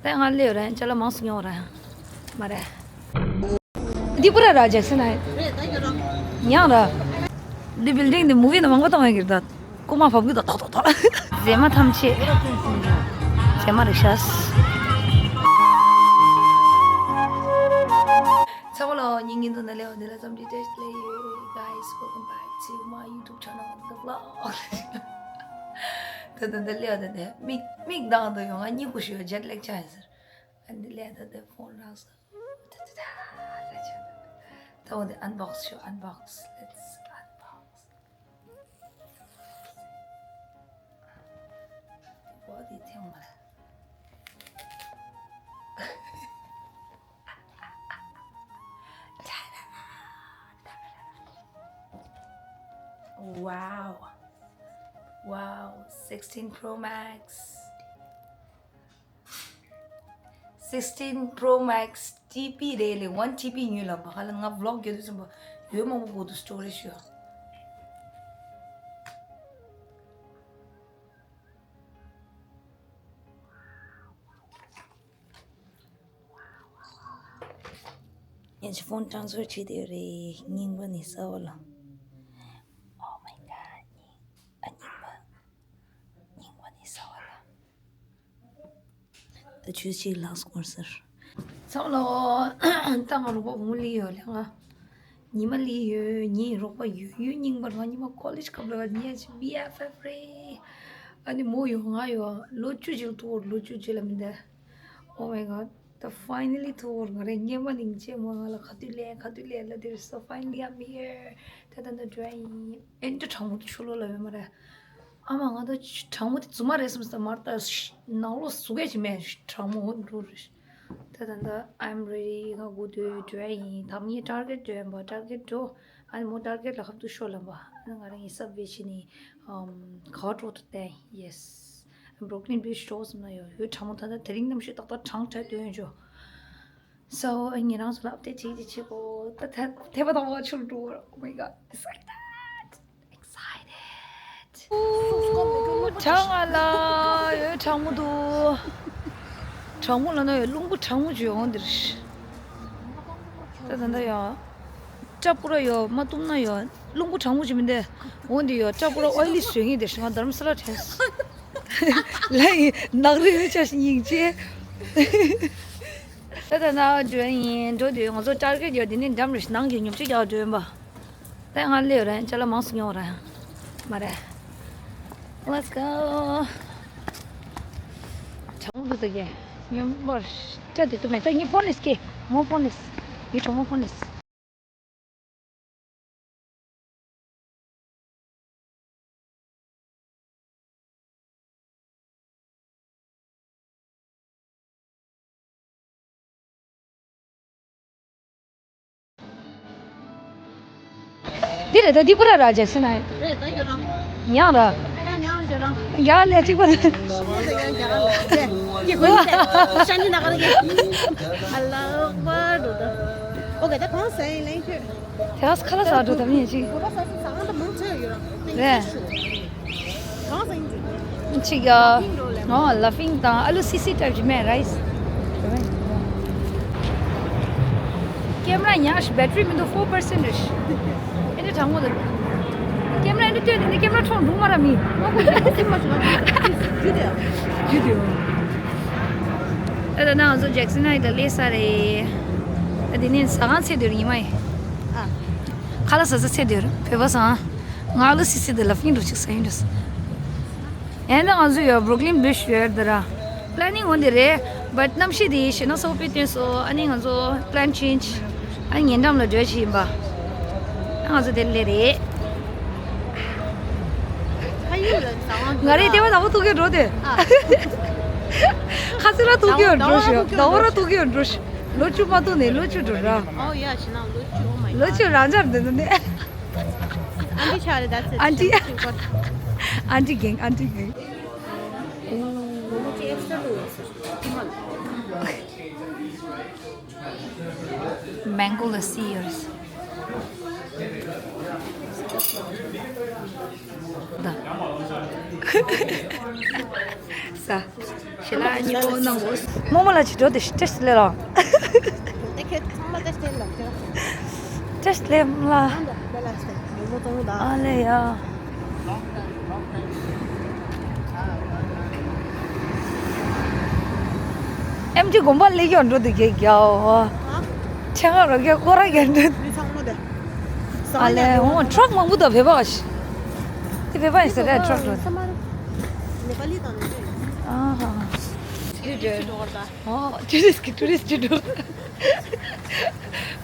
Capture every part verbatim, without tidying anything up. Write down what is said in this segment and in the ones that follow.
ད་ང་སླེབས་ར་ཅ་ལག་མང་སུ་ཉོ་ར་མ་རེད། འདི་པུ་ར་ར་ཇེག་སན་ཨ། ཉང་ར། འདི་བིལ་ཌིང་འདི་མུ་བི་ནང་མང་པོ་བཏང་ཡོད་ཀྱི་རེད་ད། རྐུ་མ་བབས་ཀྱི་ད་ཐོག་ཐོག་ཐོག་མཛེས་མ་ཐམས་ཅད། མཛེས་མ་རེད་ཤག་ཚང་མ་ལ་ཉིན་རྒྱུན་དུ་ན་ལེའོ་འདི་ལ་ཙམ་གྱི་ཏེ་ལེ་ཡོད། Guys, welcome back to my YouTube channel, The Vlog. ད་ད་ད་ལེའོ་ད་ད་མིག་མིག་མདངས་དུ་ཡོང་ང་གཉིད་ཁུག་ཤོས་ཇེཊ་ལེག་ཆགས་ཡིན་ཟེར། ཨ་འདི་ལས་ད་ད་ཕོན་རག་སོང་། ད་ད་ད་ད་ད་ད་འོ་འདི་ཨན་བོག་སི་ཤོ། Unbox, let's unbox. འོ་འདི་ཐེངས་མ། Wow. Wow, sixteen Pro Max. Sixteen Pro Max T P རེད་ལེ། One T P ཉོས་ལ་བ་ཁ་ལ་ང་བི་ལོག་རྒྱག་དུས་ཙམ་པ་ཡོད་མང་པོ་གོ་དུ་སི་ཊོ་རེཇ་ཡོད། ངས་ཕོན་ཊན་སི་ཕར་བྱེད་དེ་རེད། རྙིང་པ་ནས་གསར་པ་ལ། Oh my god. རྙིང་ཨ་རྙིང་པ། རྙིང་པ་ནས་གསར་པ་ལ། ད་ཆུ་ཚོད་གཅིག་ལྷག་སོང་ཟེར། ཚང་མ་ལ། ད་ང་རོགས་པ་བུ་མོ་ལི་ཡོད་ལེ། ང་ཉི་མ་ལི་ཡོད། ཉི་རོགས་པ་ཡོད་ཡོད། རྙིང་པ། ང་ཉི་མ་ཀོ་ལེཇ་སྐབས་ལ་ཉེ་ཆི་བི་ཨེཕ་ཨེཕ་རེད། ཨ་ནི་མོ་ཡོད། ང་ཡོད། ལོ་བཅུ་ཅིག་ལ་ཐུག་ལོ་བཅུ་ཅིག་ལ་མི་འདའ། Oh my god. ད་ཕའི་ནལ་ལི་ཐུག་ང་རེ་སྔན་མ་ནིང་ཅེ་མོ་ང་ལ་ག་དུས་ལས་ག་དུས་ལས་ལ་དེར། So finally I'm here. ད་ད་ད་འགྲོ་ཡིན། ཨེ་འདྲ་གྲང་མོ་དུ་ཆུ་ལོ་ལ་ཡོད་མ་རེད། ཨ་མ་ང་ད་གྲང་མོ་དེ་རྫུན་མ་རེད་བསམ་ས་མ་རེད། ད་ནང་ལོགས་ཟུག་གས་ཅིག་མེད། གྲང་མོ་འགྲོ་རེད། ད་ད་ད་I'm ready. ང་སྒུག་དུས་འགྲོ་ཡིན། ད་ངས་ཊར་གེཊ་འགྲོ་ཡིན་པ། ཊར་གེཊ་འགྲོ། ཨ་ནི་མོ་ཊར་གེཊ་ལ་ཁབ་ཏུ་ཤོར་ལ་པ། ཨ་ནི་ང་རང་གི་སབ་ཝེ་ཕྱིན་ནས་ཨམ་ག་བ་འགྲོ་དུ་བསྟན། Yes. Brooklyn Bridge འགྲོ་བསམ་ན་ཡོད་ཡོད། གྲང་མོ་ད་ད་དེ་རིང་གནམ་གཤིས་ཏག་ཏག་གྲང་དྲགས་དོན་ཡོད་ཅོ། So ངེད་རང་ཚོ་ལ་ཨབ་ཌེཊ་བྱེད་ཀྱི་བྱེད་དགོས། ད་ཐ་ཐེ་བ་དང་བ་ཆུར་འགྲོ། Oh my god, excited. Excited. ཨུ། གྲང་ང་ལ་ཡོད། གྲང་མོ་འདུག་གྲང་མོ་ལ་ན་ཡོད། རླུང་བུ་གྲང་མོ་ཅིག་ཡོང་འདིར། ད་ད་ད་ཡོད། སྐྲ་སྤུ་ར་ཡོད་མ་བཏུམ་ན་ཡོད། རླུང་བུ་གྲང་མོ་ཅིག་མི་འདེ། འོ་འདི་ཡོད། སྐྲ་སྤུ་ར་ཨོའི་ལི་བཟོས་ངེས་དེ་ང་རྡ་རམ་ས་ལ་དྲན་སོང་། ལ་ཡི་ནག་རི་རི་ཆ་ཞིག་སྙིང་རྗེ། ད་ད་ན་འགྲོ་ཡིན། འགྲོ་དུས་ང་ཚོ་ཊར་གེཊ་ཡོད། འདི་ནི་འགྲམ་རེ་ཞིག་ནང་གི་ཉོ་ཆ་རྒྱག་འགྲོ་ཡིན་པ། ད་ང་སླེབས་ར་ཅ་ལག་མང་སུ་ཉོ་ར་མ་རེད། Let's go. གྲང་མོ་འདུག་ད་གས་ཉོན་པར་སྐྲ་དེ་ཏུ་མེད། ད་ངའི་ཕོན་ལེས་ཀེ་མོ་ཕོན་ལེས། ངའི་གྲོགས་མོ་ཕོན་ལེས། འདི་རེད་ད། འདི་པུ་ར་ར་ཇེག་སན་ཨ། རེད་ད་ཁྱོད་རང་། ཉག་ར། ད་ཉག་ཁྱོད་རང་། ཡ་ལས་གཅིག་པ་རེད། ད་ཉག་ར་ལས་ཀྱི་གོ་ཡིན་ཏེ། ཤ་ཉི་ན་ག་རེ་གི། ཨ་ལ་བ་རུ་ད། ཨོ་གེ་ད་གང་ཟེར་ཡིན་ལེན་ཁྱོད། དེ་ར་ཁ་ལག་ཟ་འགྲོ་ད་མི་ཅིག་གོ་པ་ཟ་ཟ་ཟ་ཨ་ད་མང་ཆེ་ཡོད་ར། རེད། གང་ཟེར་ཡིན་ཅིག་ཅིག་ཡ། ཨོ་ལ་ཕིང་དང་ཨ་ལུ་སི་སི་ཊའིབ་ཅིག་མེད་རའི་སི། ཀེམ་ར་ཉག་ཤི་བེ་ཊི་རི་མི་འདུག four percent རེད། ཨེ་འདྲ་གྲང་མོ་འདུག་ཀེམ་ར་ཨེ་འདྲ་སྟོན་ནས་ཀེམ་ར་འཕྲོག་འགྲོ་མ་ར་མི། རྒྱུ་དེ། རྒྱུ་དེ། ད་ད་ང་ཚོ་ཇེག་སན་ཧའི་ཊ་སླེབས་ས་རེད། ད་དེ་ནས་ཟ་ཁང་ཚེ་སྡོད་ཡིན་མ་ཡིན། ཨ། ཁ་ལག་ཟ་ས་ཚེ་སྡོད་བོད་པ་སང་། ང་ལ་སི་སི་དེ་ལ་ཕིང་འགྲོ་ཅིག་ཟ་ཡིན་འགྲོ། ཨེ་ད་ང་ཚོ་ཡོད་Brooklyn Bridge ཡོད་དེ་ར། པི་ལེ་ནིང་འོ་འདི་རེད། བཊ་གནམ་གཤིས་དེ་ཞེ་ན་སོ་པའི་སྟོན་སོ། ཨ་ནི་ང་ཚོ་པི་ལེན་ཆེན་ཇི། ཨ་ནི་ཉེ་འགྲམ་ལ་འགྲོ་ཆི་ཡིན་པ། ཨ་ང་ཚོ་དེ་ལས་རེད། ང་རེད་ལྟེ་བ་དང་པོ་ཐུག་གི་འགྲོ་དེ། ཨ། ཁ་སི་ར་ཐུག་གི་འགྲོ་ཞོ། ཟླ་བ་ར་ཐུག་གི་འགྲོ་ཞོ། ལོ་བཅུ་མ་ཐུག་ནས་ལོ་བཅུ་འགྲོ་ར། ཨོ་ཡ་ཞེ་ན་ལོ་བཅུ། Oh my god. ལོ་བཅུ་རང་འཇགས་འདི་འདི་ནས། Auntie Charlie, that's it. Auntie. Auntie gang, auntie gang. Mango lassi yours. Da. Sa. དེ་ལ་གཉིས་པོ་གནང་དགོས། རྨོ་མོ་ལ་ཅི་འགྲོ་དེ་ཤི་ཏེ་ལེ་ལ། དེ་ཁྱེད་ཚང་མ་ཏེ་ལེ་ལ་ཁྱེད། ཏེ་ལེ་ལ། ཨ་ལེ་ཡ། ཨེམ་ཆི་དགོན་པ་ལེགས་ཡོད་འགྲོ་དེ་གེ་གྱའོ། ཆེ་ང་རོ་གེ་ཀོ་ར་གེ་འགྲོ། ཨ་ལེ་འོ་ཊྲག་མང་པོ་དང་བེ་བ་ཤི། དེ་བེ་བ་ཡིན་ཟེར་རེད་ཊྲག་འགྲོ། ནེ་པ་ལི་དང་ནེ་པ་ལི། ཨ་ཧ། ཨོ་ཊུ་རི་སི་ཊི་ཊུ་རི་སི་ཊི་འགྲོ།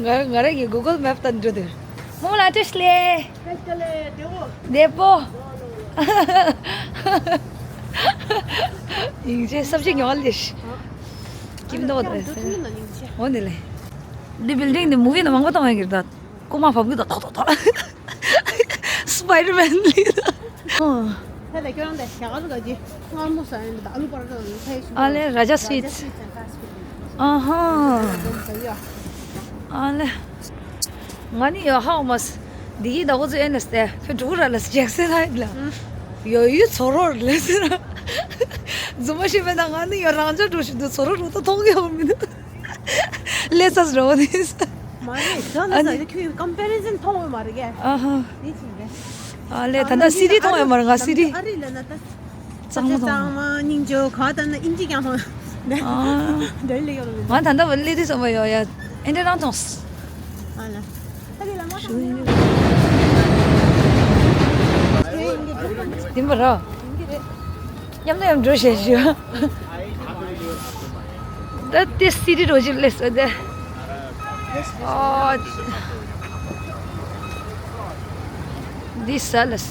ང་ང་རང་གི་གུ་གལ་མེབ་དང་འགྲོ་དེ། མོ་ལ་ཏེ་ལེ། བདེ་པོ། ཡིན་ཅེ་སབ་ཅིག་ཉོ་ལེ་ཤི། ཀིམ་ནོ་དེ་སེ། འོ་ནི་ལེ། འདི་བིལ་ཌིང་འདི་མུ་བི་ནང་མང་པོ་བཏང་ཡོད་ཀྱི་རེད་ད། ཀོ་མ་ཕབ་གི་ད་ཐོག་ཐོག་ཐོག། སི་པའི་ཌར་མེན་ལི་ད། ཨོ། ད་ལྟ་ཁྱོད་རང་ད་ཞག་ག་ལ་ག་ཅི་སྔར་མོ་ཟ་ཡིན་ད་ཨ་ལུ་པར་ཀ་ལ་ཚ་ཡི་ཤུ། ཨ་ལེ་ར་ཇ་སི་ཝི་ཊི་སི། ཨ་ཧ། ཨ་ལེ། ང་ནི་ཡོ་ཧའོ་མ་སི། འདི་གི་ད་གོ་ཚོ་ཨེ་ནས་ཏེ་ཁྱོད་འགྲོ་ར་ལ་ཇེག་སན་ཧའི་ལ། ཡོ་ཡུ་ཚོ་རོ་ལེ་ཟེར། རྫུན་མ་ཤེས་པས་ན་ང་ནི་ཡོ་རང་ཅག་འགྲོ་ཤི་འདུག་ཚོ་རོ་འགྲོ་ད་མཐོང་གི་ཡོད་མི་འདུག་ལས་ས་རོ་ནི། མ་རེད་ད་ལ་ཨ་ནི། ས་ཁྱོད་ཀམ་པེ་རི་ཟན་མཐོང་ཡོད་མ་རེད་གས། ཨ་ཧ། དེ་ཅི་རེད། ཨ་ལས་ད་ལྟ་སི་ཊི་མཐོང་ཡོད་མ་རེད་ང་སི་ཊི། ཨ་རི་ལ་ན་ད། གཙང་མ་གཙང་མ་སྙིང་རྗེ་ག་ད་ན་ཨིན་ཇི་ཀྱང་མཐོང་། ཨ། འདྲ་ལས་ཡོད་ལ། ང་ད་ལྟ་བ་ལས་དེ་ཙམ་པ་ཡོད་ཡ། ཨེ་འདྲ་རང་མཐོང་། ཨ་ལ། ད་ལས་ལ་མ་མཐོང་། དེ་མ་ར། ཡིན་གྱི་རེད། མཉམ་དུ་ཡང་འགྲོ་བྱེད་ཞུ། ད་དེ་སི་ཊི་རོ་ཅིག་སླེབས་སོང་དེ། ཨོ། འདི་ས་ལ་ས།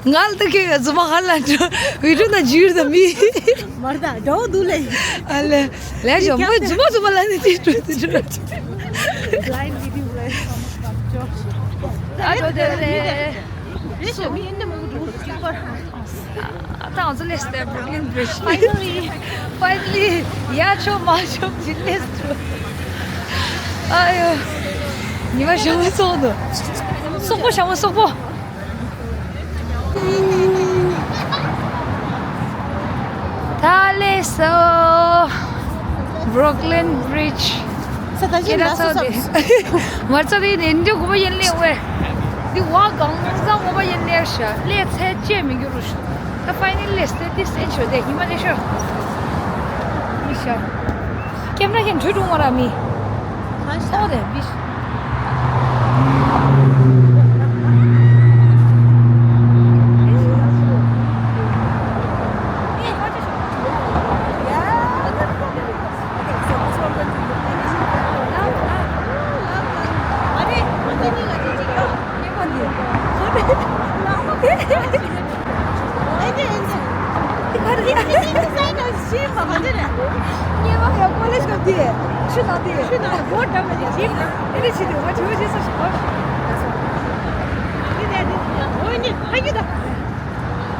ང་ལ་ད་ཁྱོད་ཀྱི་རྫུན་མ་ཧ་ལ་འགྲོ་བི་ཌིའོ་ན་འཇུར་ད་མི། མར་ད་འགྲོ་འདུག་ལེ། ཨ་ལེ། ལས་ཞོ་མོ་རྫུན་མ་རྫུན་མ་ལ་ནི་དེ་འགྲོ་དེ་འགྲོ། Blind video, right? ཨ་འགྲོ་དེ་རེད། རེད་ཞོ་མི་ཡིན་ནི་མང་པོ་འགྲོ་འདུག་ཅིག་པར། ད་ང་ཚོ་སླེབས་ཏེ་Brooklyn Bridge. Finally. Finally. ཡ་ཆོ་མ་ཆོ་ཅི་སླེབས་འདུག་ཨ་ཡོ། ཉི་མ་ཞྭ་མོ་ཚོགས་འདུག་སོག་པོ་ཞྭ་མོ་སོག་པོ། ད་སླེབས་སོང་། Brooklyn Bridge. ས་ད་ཅི་ཁྱེད་རང་ཚོ་དེ། མར་ཚོ་དེ་ནས་འདི་གོ་བ་ཡིན་ལེ་ཝེ། འདི་བ་གང་ཚང་གོ་བ་ཡིན་ལེ་ཤ་ལེ་ཚེ་ཅེ་མི་འགྱུར་རུ་ཤ། ད་ཕའི་ནལ་ལེ་སྟེ་དེ་སེན་ཤོ་དེ་ཉི་མ་དེ་ཤོ། མི་ཤ། ཀེམ་ར་ཁྱེད་འགྲོ་འགྲོ་མ་ར་མི། ཨོ་དེ་མི་ཤ།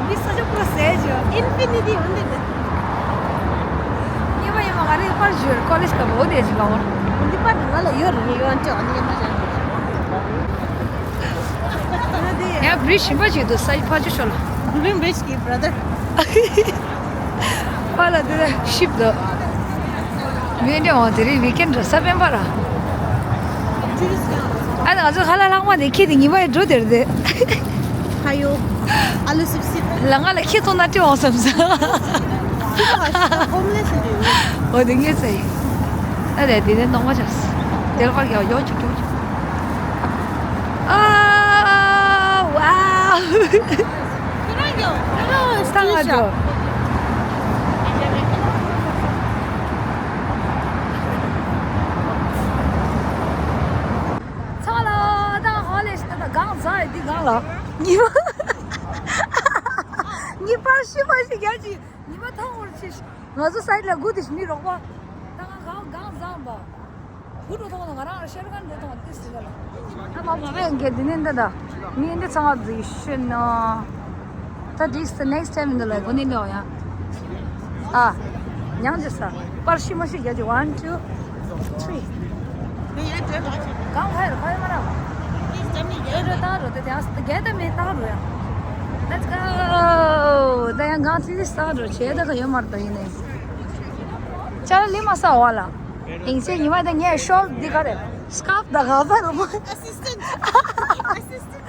མི་ས་ཆ་པུ་ར་ཟེར་ཅིག Infinity འོ་འདི་འདི། ཉི་མ་ཉི་མ་ང་རེ་པར་ཞོར་ཀོ་ལེཇ་སྐབས་འོ་དེ་ཞིག་ལ་འོ། འདི་པར་ང་ལ་ཡོད་རེད་ཡོད་འདྲ་འདི་ཡིན་ན། ཡང་བྲིས་ཞིམ་པ་ཞིག་འདུག་ས་ཕ་ཆུ་ཤོ་ལ། Brooklyn Bridge གི་brother། ཕ་ལ་དེ་ཤིབ་དོ། མི་འདྲ་བ་དེ་རིང་weekend འདྲ་ས་པན་པ་ར། ཨ་ང་ཚོ་ཁ་ལག་ལྷག་མ་དེ་ཁྱེད་དེ་ཉི་མ་ཡི་འགྲོ་དེར་དེ། ཁ་ཡོ། ཨ་ལུ་སིབ་སིབ། ལ་ང་ལ་ཁྱེད་ཐོག་ན་སྤྲད་འོང་བསམ་ས། ཧོམ་ལེ་སི་རེད། འོ་དེ་ངས་ཚེ། ཨ་རེ་དེ་ནས་གཏོང་མ་ཆགས། དེར་ཕར་གྱི་ཡོ་ཅིག་ཀྱོ་ཅིག་ཨ་ཝའོ། ཁྱེད་རང་ཡོད། ཁྱེད་རང་ད་ང་འགྲོ། ཚང་ལ་ད་ཧོ་ལེ་ཤི་ད་གང་ཟ་ཡི་འདི་གང་ལ། ཉི་མ། ཉི་མ་ཤི་མ་ཤི་རྒྱ་ཅི། ཉི་མ་ཐང་བོར་ཆེ་ཤི། ང་ཚོ་སའིད་ལ་སྒུག་དེ་ཤི་མི་རོགས་པ། ད་ང་གང་གང་བཟང་པ། བུ་འགྲོ་ཐོང་ན་ང་རང་ཤར་གན་འགྲོ་ཐོང་ཏི་སི་ལ། ད་མ་མ་བས་འགན་འདི་ནས་འདི་ད། ངས་འདི་ཚང་བ་འཛིགས་ཤི་ན། ད་this the next time འདི་ལ་གོ་ནི་ལོ་ཡ། ཨ། ཉང་ཅི་ས། པར་ཤི་མ་ཤི་རྒྱ་ཅི། One, two, three. གང་ཧེ་ར་ཧེ་མ་ར། ཡོད་རེད་ད་རོ་དེ་དེ་ཨ་སི་རྒྱ་ད་མེད་ད་རོ་ཡ། Let's go. ད་ཡང་གང་ཚིག་ཚིག་ས་འགྲོ་བྱས་ད་ག་ཡོད་མར་ད་ཡིན་ནས། ཅ་ལ་ལི་མ་ས་བ་ལ། ཡིན་ཚེ་ཉི་མ་ད་ངས་ཤོག་འདི་ག་རེད། སྐབས་ད་ག་ས་རུ་མ། Assistant. Assistant.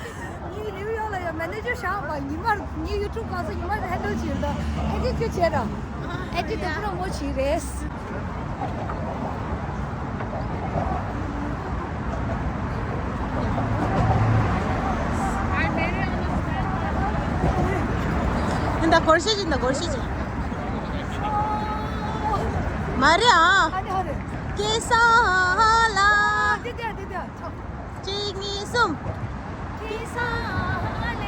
ངའི་ནིའུ་ཡོག་ལ་ཡང་མེ་ནེ་ཇར་བཞག་པ་ཉི་མར་ངའི་ཡུ་ཊུབ་ག་ས་ཉི་མར་ཧེན་ཌལ་བྱེད་ད། ཨེ་ཌིཊ་བྱེད་ར། ཨེ་ཌིཊ་དང་པུ་རོ་མོ་བྱེད་རེད། འདི་འདྲ་སྒོར་གཞས་ཅིག་འདི་འདྲ་སྒོར་གཞས་ཅིག་མ་རེད་ཨ། ཨ་ནི་ཧ་རེད། སྐྱེ་ས་ལ། དེ་དེ་དེ་དེ། གཅིག་གཉིས་གསུམ། སྐྱེ་ས་ལ།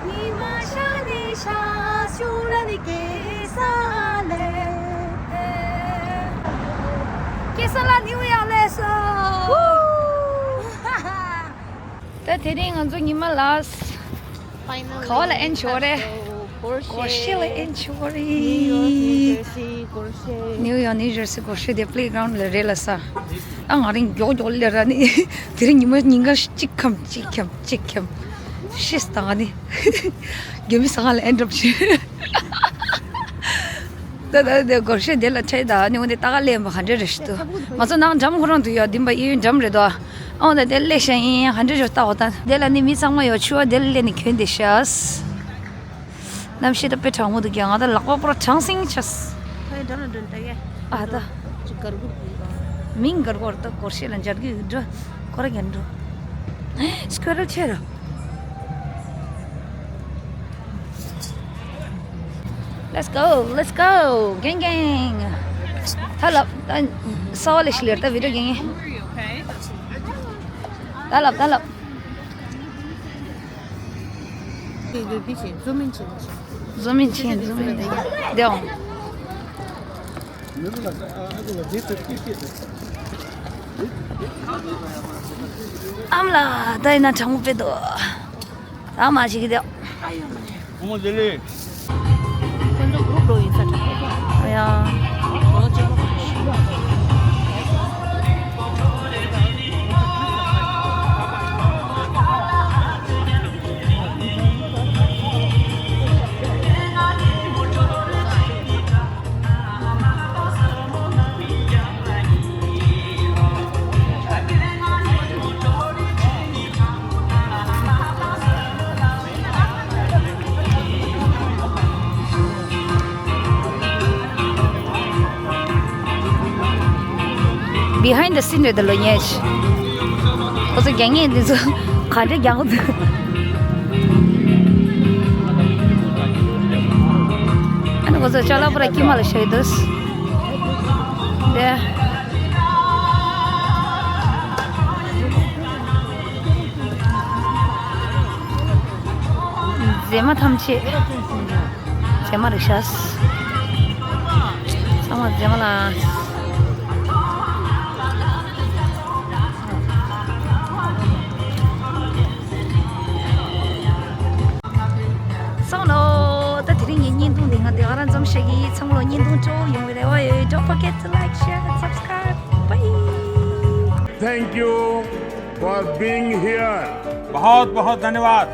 ཉི་མ་ཤར་ནས་ཤར་བྱུང་ལ་ནི་སྐྱེ་ས་ལ། སྐྱེ་ས་ལ་ནིའུ་ཡོག་སླེབས་སོང་། ད་དེ་རིང་ང་ཚོ་ཉི་མ་ལ། ག་བ་ལ་ཨེན་ཆོག་རེད། སྒོར་གཞས་ལ་ཨེན་ཆོག་རེད། ནིའུ་ཡོག་ནིའུ་ཇར་སི་སྒོར་གཞས་དེ་པི་ལེ་གྷ་རའུན་ཌ་ལ་རེད་ལ་ས། ཨ་ང་རང་མགྱོགས་མགྱོགས་ལས་ར་ནི། དེ་རིང་ཉི་མ་ཉིན་གང་གཅིག་ཁམ་གཅིག་ཁམ་གཅིག་ཁམ། ཤེས་དང་ནི། རྒྱ་མི་ས་ག་ལ་ཨེན་ཌབ་བྱེད། ད་ད་དེ་སྒོར་གཞས་དེ་ལ་ཁྲལ་ད་ནི་འོ་དེ་ལྟ་ག་ལེན་པ་ག་འདྲ་རེད་ཤི་ཏུ། ང་ཚོ་ནང་འགྲམ་ཁོ་རང་དུ་ཡོད་འདིམ་པ་ཨི་ཡོན་འགྲམ་རེད་དོ། ཨོ་ད་དེ་ལས་ཤ་ཡིན་ག་འདྲ་རེད་ལྟ་འོ་ད་དེ་ལ་ནི་མི་ཚང་མ་ཡོད་ཆུ་བ་དེ་ལ་ལེན་ནི་གྱོན་དེ་ཤ། གནམ་གཤིས་ད་དཔེ་གྲང་མོ་འདུག་ཀྱང་ང་ད་ལག་པ་པུ་ར་གྲང་སིང་ཆགས། ཁ་ཡི་འགྲམ་ལ་འགྲོ་ནི་ལྟ་གས། ཨ་ད། ཅིག་གར་གུར་གྱིས་དང་། མིང་གར་གོར་ད་སྒོར་གཞས་ལ་འཇར་གི་འགྲོ། ཁོ་ར་གྱན་འགྲོ། སྐོར་ར་ཆེ་ར། Let's go, let's go, gang gang. ད་ལབ། ད་ས་བ་ལས་ཤི་ལེར་ད་བི་ཌིའོ་gang gang. ད་ལབ་ད་ལབ། ཛུམ་ཨིན་བྱེད། ཛུམ་ཨིན་བྱེད། ཛུམ་ཨིན་བྱེད། དེའང་། ཨམ་ལ་ད་ཡིན་ན་གྲང་མོ་དཔེ་འདུག་ད་མ་ཞིག་གི་དེའང་། བུ་མོ་བདེ་ལེགས། ཁོ་ཚོ་གུ་རུབ་འགྲོ་ཡིན་ས་དྲག་པོ་འདུག་ཨ་ཡ། ལོ་གཅིག་པོ། Behind the scene རེད་ད་ལོ་ཉེ་ཞིག་ཁོ་ཚོ་རྒྱག་ངེས་འདི་ཚོ་ག་འདྲ་རྒྱག་གི་འདུག་ཨ་ནི་ཁོ་ཚོ་ཅ་ལག་པུ་ར་དཀྱིལ་མ་ལ་བཞག་གི་འདུག་དེ། མཛེས་མ་ཐམས་ཅད། མཛེས་མ་རེད་ཤག་ཚང་མ་མཛེས་མ་ལ། སོང་ལོ། ད་དེ་རིང་ངའི་བརྙན་ཐུང་འདི་ང་དེ་ག་རང་ཙམ་བཤད་ཀྱི། ཚང་མ་ལོ་བརྙན་ཐུང་སྤྲོ་པོ་ཡོང་བའི་རེ་བ་ཡོད། Don't forget to like, share and subscribe. Bye. Thank you for being here. बहुत बहुत धन्यवाद।